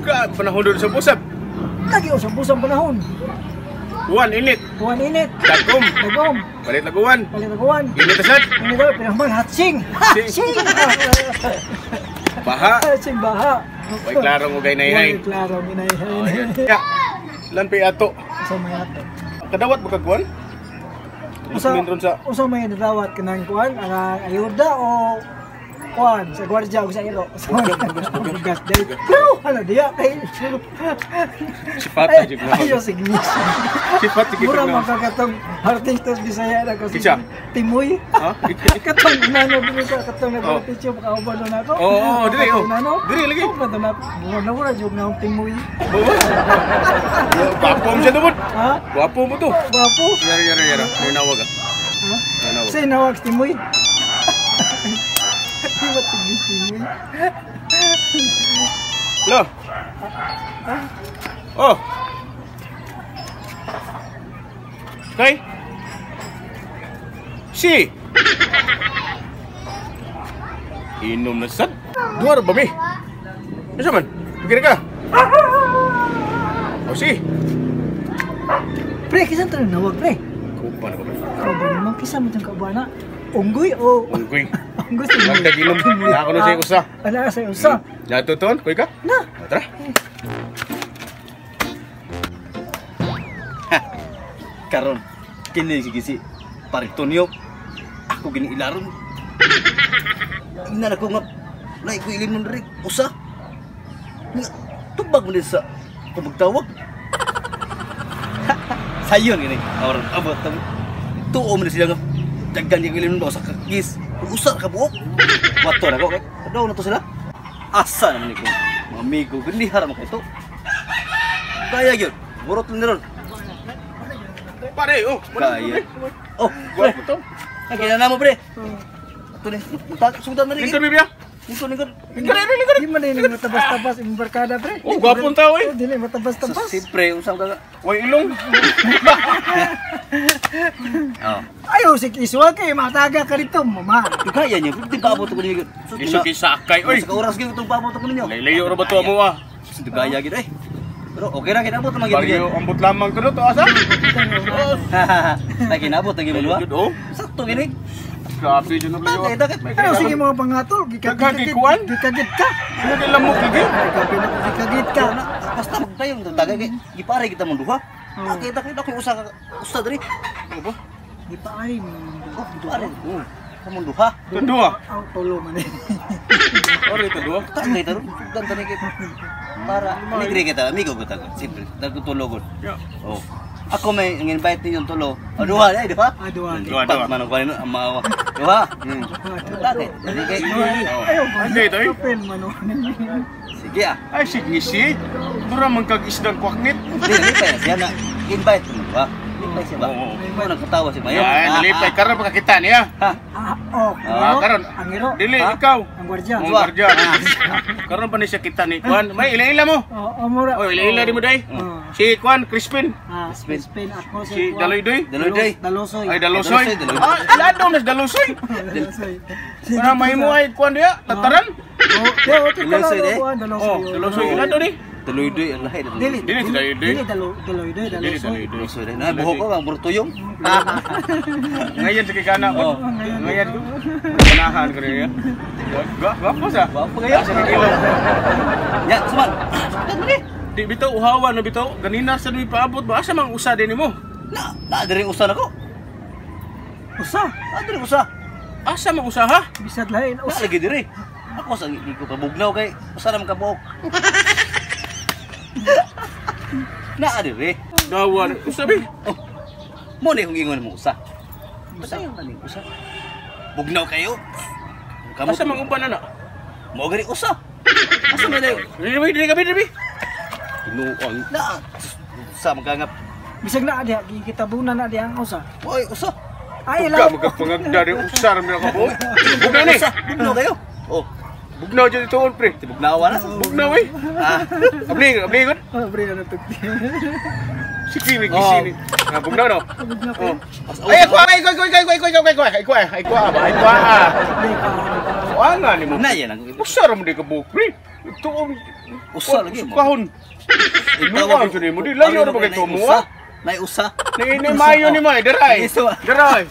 Tuga panahon doon sa pusap. Lagi usab-usab panahon. Uwan init. Uwan init. Dagom. Dagom. Palit lag uwan. Palit lag uwan. Init sad. Init sad pinahuman hatsing. Hatsing. Baha. Hatsing baha. Way klaro mo kay nayhay. Way klaro mo nayhay. Ya. Lan pay ato. Usa may ato. Kadawat ba kag kuan? Usa usa may nadawat kanang kuan ang ayuda o kuan sa gwardiya o sa iro. Bugas day. Pero ano diya kay Sifata jud mo. Ayo sige. Sifat sige. Mura man ka katong artistas Bisaya na ko si Timoy. Ha? Katong nano diri sa katong nagpicture makauban na nako. Oo, diri oh. Diri lagi. Mura mura jud na ang Timoy. Gwapo mo siya tubod. Ha? Gwapo mo to. Gwapo. Yara yara yara. Ninawag ah. Ha? Say nawag si Timoy. Iwat tigis Timoy. Lo. Oh. Kay. Si. Inom na sad. Duha ra ba mi? Unsa man? Bigyan ka. Oh si. Pre, kinsa to nawag pre? Kupa na ba pre? Kauban mo kinsa man tong kaubana? Unggoy o Unggoy. Unggoy si Lang inom. Na ako na sa usa. Ana sa usa. Natuton, kuy ka? Na. Tara. Karon kini si Gisi Paritonyo ako gini ilaron. Ingnan ako nga lahi ko ilim nun diri usa. Nga tubag man sa ako magtawag. Sayon gini aron abot tong tuo man sila nga daghan yung ilim nun usa ka gis. Usa ka buok. Wato na ko kay kadaw na to sila. Asa naman ni ko mga amigo ginlihar man kay to. Kaya gyud murot ni ron. Pare, oh, kaya. Oh, gwapo to. Ay, kinana mo pre. Ato ni, sugdan na rin. Lingkod biya. Lingkod, lingkod. Lingkod, lingkod. Di man din matabas-tabas imong barkada pre. Oh, gwapo tao eh. Dili matabas-tabas. Siyempre, usang ka. Way ilong. Oh. Ayo si Kiswa kay mataga ka dito, mama. Kaya niyo, di paabot ko ninyo. Iso kay sakay, oy. Sa oras gyud itong paabot ko ninyo. Layo ra ba to mo ah? Kaya gyud eh. Pero okay ra kinabot man gyud. Baryo ambot lamang to to asa. Ay kinabot ang gimulwa. Oh. Sakto gini. Grabe jud no layo. Pero sige mga pangatol, gikagit gikagit ka. Sino kay lamok lagi? Gikagit ka. Basta magtayong tagay kay gipare kita mong duha. Nakita kita ko usa ka usa diri. Ano ba? Gipare mong duha. Kamong duha. Duha. Aw tulo man. Ore to duha. Tagay ta ron. Sugdan ta ni kay para libre kita amigo ko tago. Simple. Dagtulog. Oh. Ako may invite ninyong tulo. O duha ay, di ba? Ah, duha. Duha, duha. Man ang ang maawa. Duha. Tagay. Dili kay. Ayo, Hindi, ito, eh. Open man. Sige ah. Ay sige si. Dura man kag isdang kwaknit. Di lipay na siya na invite mo ba? Lipay siya ba? Oo. Mo nagkatawa si Mayo. Ay, nalipay karon makakita niya. Ha. Ah, oh. Ah, karon. Ang iro. Dili ikaw. Ang gwardiya. Ang gwardiya. Karon pa ni siya kita ni Kwan. May ila-ila mo. Oh, mura. Oh, ila-ila di mo day. Si Kwan Crispin. Ah, Crispin ako Si Daloydoy. Daloydoy. Dalosoy. Ay Dalosoy. Dalosoy. Ah, ilado na si Dalosoy. Dalosoy. Para mahimo ay Kwan diya, tataran. Oh, Dalosoy de. Oh, Dalosoy ilado ni. Daloydoy ang lahi. Dili. Dili si Daloydoy. Dili Daloydoy, Dili Dalosoy. Daloydoy. Dalosoy. Na buhok ko ang burtuyong. Ngayon sa kikana ko. Ngayon ko. Ganahan ko niya. Gwapo sa. Gwapo kayo. Sa kikilo. Ya, suman. Sugdan mo ni. Di bitaw uhawa na bitaw. Ganina sa mi paabot ba asa mang usa din nimo? Na, na diri usa nako. Usa. Na diri usa. Asa mang usa ha? Bisag lain Na usa. lagi diri. Ako sa di ko kabugnaw kay usa ra man kabuok. Na diri. Dawan. Usa bi. Oh. Mo ni kung ingon mo usa. Usa yung taning usa. Bugnaw kayo. Kamot. Asa mang uban ana? Mo gani usa. Asa man dayo? Dili bi, dili ka bi, dili bi. Tinuang. Na usa magangap. Bisag na diha gikitabunan na diha ang usa. Oy, usa. Ay Ikaw ilaw. magapangagda ni usa ra mi ako buok. Bugnaw ni. Usa, bugnaw kayo. Oh, Bugnaw jud ituon pre. tibugnawa na. Bugnaw eh. Ah, Abli, abli gud. Oh, pre ano to. Sige, may gisini. Ah, bugnaw no. Bugnaw Oh. pre. Ay, ako, ay, ko, ko, ko, ko, ko, ko, ko, ay, ko, ay, ko, ay, ko, ah. Di pa. Buangan nimo. Na yan ang Usa ra mo di ka buok, pre. Tuo. Usa lagi mo. Kahon. Iluwa jud nimo di layo ra ba kay tumo, ah? Nay usa. Ni ni mayo ni may daray. Iso. Daray.